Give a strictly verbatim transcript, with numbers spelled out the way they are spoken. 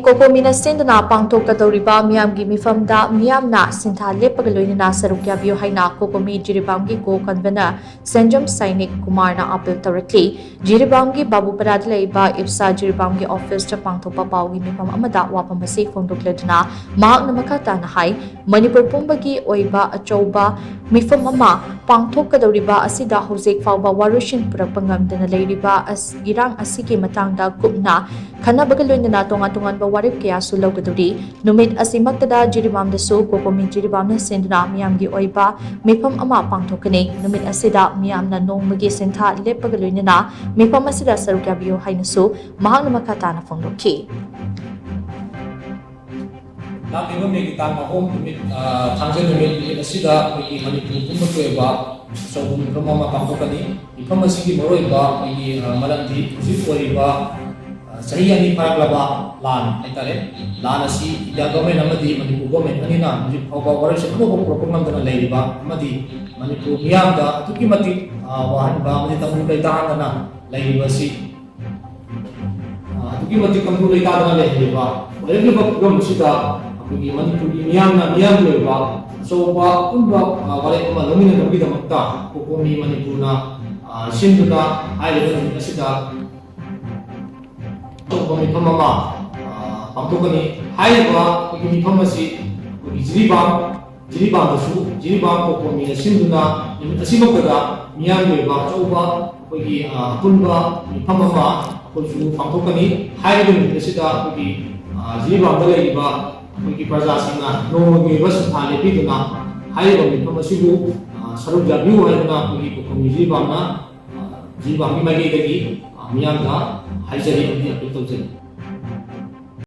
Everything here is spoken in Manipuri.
ꯀꯣꯀꯣꯃꯤꯅ ꯁꯤꯟꯗꯨꯅ ꯄꯥꯡꯊꯣꯛꯀꯗꯧꯔꯤꯕ ꯃꯤꯌꯥꯝꯒꯤ ꯃꯤꯐꯝꯗ ꯃꯤꯌꯥꯝꯅ ꯁꯤꯟꯊꯥ ꯂꯦꯞꯄꯒ ꯂꯣꯏꯅꯅ ꯁꯔꯨꯛ ꯌꯥꯕꯤꯌꯨ ꯍꯥꯏꯅ ꯀꯣꯀꯣꯃꯤ ꯖꯤꯔꯤꯕꯥꯝꯒꯤ ꯀꯣ ꯀꯟꯚꯦꯅꯔ ꯁꯦꯟꯖꯝ ꯁꯥꯏꯅꯤꯛ ꯀꯨꯃꯥꯔꯅ ꯑꯥꯄꯤꯜ ꯇꯧꯔꯛꯂꯤ꯫ ꯖꯤꯔꯤꯕꯥꯝꯒꯤ ꯕꯥꯕꯨꯄꯔꯥꯗ ꯂꯩꯕ ꯏꯞꯁꯥ ꯖꯤꯔꯤꯕꯥꯝꯒꯤ ꯑꯣꯐꯤꯁꯇ ꯄꯥꯡꯊꯣꯛꯄ ꯄꯥꯎꯒꯤ ꯃꯤꯐꯝ ꯑꯃꯗ ꯋꯥꯐꯝ ꯑꯁꯤ ꯐꯣꯡꯗꯣꯛꯂꯗꯨꯅ ꯃꯍꯥꯛꯅ ꯃꯈꯥ ꯇꯥꯅ ꯍꯥꯏ, ꯃꯅꯤꯄꯨꯔ ꯄꯨꯝꯕꯒꯤ ꯑꯣꯏꯕ ꯑꯆꯧꯕ ꯃꯤꯐꯝ ꯑꯃ ꯄꯥꯡꯊꯣꯛꯀꯗꯧꯔꯤꯕ ꯑꯁꯤꯗ ꯍꯧꯖꯤꯛ ꯐꯥꯎꯕ ꯋꯥꯔꯣꯏꯁꯤꯟ ꯄꯨꯔꯛꯄ ꯉꯝꯗꯅ ꯂꯩꯔꯤꯕ ꯑꯁ-, ꯏꯔꯥꯡ ꯑꯁꯤꯒꯤ ꯃꯇꯥꯡꯗ ꯀꯨꯞꯅ ꯈꯟꯅꯕꯒ ꯂꯣꯏꯅꯅ ꯇꯣꯉꯥꯟ ꯇꯣꯉꯥꯟꯕ ꯋꯥꯔꯦꯞ ꯀꯌꯥꯁꯨ ꯂꯧꯒꯗꯧꯔꯤ꯫ ꯅꯨꯃꯤꯠ ꯑꯁꯤꯃꯛꯇꯗ ꯖꯤꯔꯤꯕꯥꯝꯗꯁꯨ ꯀꯣꯀꯣꯃꯤ ꯖꯤꯔꯤꯕꯥꯝꯅ ꯁꯤꯟꯗꯨꯅ ꯃꯤꯌꯥꯝꯒꯤ ꯑꯣꯏꯕ ꯃꯤꯐꯝ ꯑꯃ ꯄꯥꯡꯊꯣꯛꯀꯅꯤ꯫ ꯅꯨꯃꯤꯠ ꯑꯁꯤꯗ ꯃꯤꯌꯥꯝꯅ ꯅꯣꯡꯃꯒꯤ ꯁꯤꯟꯊꯥ ꯂꯦꯞꯄꯒ ꯂꯣꯏꯅꯅ ꯃꯤꯐꯝ ꯑꯁꯤꯗ ꯁꯔꯨꯛ ꯌꯥꯕꯤꯌꯨ ꯍꯥꯏꯅꯁꯨ ꯃꯍꯥꯛꯅ ꯃꯈꯥ ꯇꯥꯅ ꯐꯣꯡꯗꯣꯛꯈꯤ꯫ ꯂꯥꯛꯂꯤꯕ ꯃꯦꯒꯤ ꯇꯥꯡ ꯑꯍꯨꯝ ꯅꯨꯃꯤꯠ, ꯑ, ꯊꯥꯡꯖ ꯅꯨꯃꯤꯠ, ꯅꯨꯃꯤꯠ ꯑꯁꯤꯗ ꯑꯩꯈꯣꯏꯒꯤ ꯃꯅꯤꯄꯨꯔ ꯄꯨꯝꯕꯒꯤ ꯑꯣꯏꯕ ꯑꯆꯧꯕ ꯃꯤꯐꯝ ꯑꯃ ꯄꯥꯡꯊꯣꯛꯀꯅꯤ꯫ ꯃꯤꯐꯝ ꯑꯁꯤꯒꯤ ꯃꯔꯨꯑꯣꯏꯕ ꯑꯩꯈꯣꯏꯒꯤ, ꯑ, ꯃꯔꯝꯗꯤ ꯍꯧꯖꯤꯛ ꯑꯣꯏꯔꯤꯕ, ꯑ, ꯆꯍꯤ ꯑꯅꯤ ꯐꯥꯔꯛꯂꯕ ꯂꯥꯟ ꯍꯥꯏꯇꯥꯔꯦ, ꯂꯥꯟ ꯑꯁꯤ ꯏꯟꯗꯤꯌꯥ ꯒꯣꯔꯃꯦꯟ ꯑꯃꯗꯤ ꯃꯅꯤꯄꯨꯔ ꯒꯣꯔꯃꯦꯟ ꯑꯅꯤꯅ ꯍꯧꯖꯤꯛ ꯐꯥꯎꯕ ꯋꯥꯔꯦꯞꯁꯦ ꯑꯃꯐꯥꯎ ꯄꯨꯔꯛꯄ ꯉꯝꯗꯅ ꯂꯩꯔꯤꯕ ꯑꯃꯗꯤ ꯃꯅꯤꯄꯨꯔ ꯃꯤꯌꯥꯝꯗ ꯑꯗꯨꯛꯀꯤ ꯃꯇꯤꯛ, ꯑ, ꯋꯥꯍꯟꯕ ꯑꯃꯗꯤ ꯇꯪꯗꯨ ꯂꯩꯇꯥꯍꯟꯗꯅ ꯂꯩꯔꯤꯕ ꯑꯁꯤ ꯑ, ꯑꯗꯨꯛꯀꯤ ꯃꯇꯤꯛ ꯇꯪꯗꯨ ꯂꯩꯇꯥꯗꯅ ꯂꯩꯍꯜꯂꯤꯕ ꯑꯣꯏꯔꯛꯂꯤꯕ ꯐꯤꯕꯝ ꯑꯁꯤꯗ ꯑꯩꯈꯣꯏꯒꯤ ꯃꯅꯤꯄꯨꯔꯒꯤ ꯃꯤꯌꯥꯝꯅ ꯃꯤꯌꯥꯝꯒꯤ ꯑꯣꯏꯕ ꯑꯆꯧꯕ ꯑꯄꯨꯟꯕ, ꯑ, ꯋꯥꯔꯦꯞ ꯑꯃ ꯂꯧꯃꯤꯟꯅꯅꯕꯒꯤꯗꯃꯛꯇ ꯀꯣꯀꯣꯃꯤ ꯃꯅꯤꯄꯨꯔꯅ, ꯑ, ꯁꯤꯟꯗꯨꯅ ꯍꯥꯏꯔꯤꯕ ꯅꯨꯃꯤꯠ ꯑꯁꯤꯗ ꯑꯆꯧꯕ ꯃꯤꯐꯝ ꯑꯃ, ꯑ, ꯄꯥꯡꯊꯣꯛꯀꯅꯤ꯫ ꯍꯥꯏꯔꯤꯕ ꯑꯩꯈꯣꯏꯒꯤ ꯃꯤꯐꯝ ꯑꯁꯤ ꯑꯩꯈꯣꯏꯒꯤ ꯖꯤꯔꯤꯕꯥꯝ ꯖꯤꯔꯤꯕꯥꯝꯗꯁꯨ ꯖꯤꯔꯤꯕꯥꯝ ꯀꯣꯀꯣꯃꯤꯅ ꯁꯤꯟꯗꯨꯅ ꯅꯨꯃꯤꯠ ꯑꯁꯤꯃꯛꯇꯗ ꯃꯤꯌꯥꯝꯒꯤ ꯑꯣꯏꯕ ꯑꯆꯧꯕ ꯑꯩꯈꯣꯏꯒꯤ, ꯑ, ꯑꯄꯨꯟꯕ ꯃꯤꯐꯝ ꯑꯃ ꯑꯩꯈꯣꯏꯁꯨ ꯄꯥꯡꯊꯣꯛꯀꯅꯤ꯫ ꯍꯥꯏꯔꯤꯕ ꯅꯨꯃꯤꯠ ꯑꯁꯤꯗ ꯑꯩꯈꯣꯏꯒꯤ, ꯑ, ꯖꯤꯔꯤꯕꯥꯝꯗ ꯂꯩꯔꯤꯕ ꯑꯩꯈꯣꯏꯒꯤ ꯄ꯭ꯔꯖꯥꯁꯤꯡꯅ ꯅꯣꯡꯃꯒꯤ ꯑꯣꯏꯕ ꯁꯤꯟꯊꯥ ꯂꯦꯞꯄꯤꯗꯨꯅ ꯍꯥꯏꯔꯤꯕ ꯃꯤꯐꯝ ꯑꯁꯤꯕꯨ, ꯑ, ꯁꯔꯨꯛ ꯌꯥꯕꯤꯌꯨ ꯍꯥꯏꯗꯨꯅ ꯑꯩꯈꯣꯏꯒꯤ ꯀꯣꯀꯣꯃꯤ ꯖꯤꯔꯤꯕꯥꯝꯅ, ꯑ, ꯖꯤꯔꯤꯕꯥꯝꯒꯤ ꯃꯥꯏꯀꯩꯗꯒꯤ, ꯑ, ꯃꯤꯌꯥꯝꯗ ꯍꯥꯏꯖꯔꯤ ꯑꯃꯗꯤ ꯑꯄꯤꯜ ꯇꯧꯖꯔꯤ꯫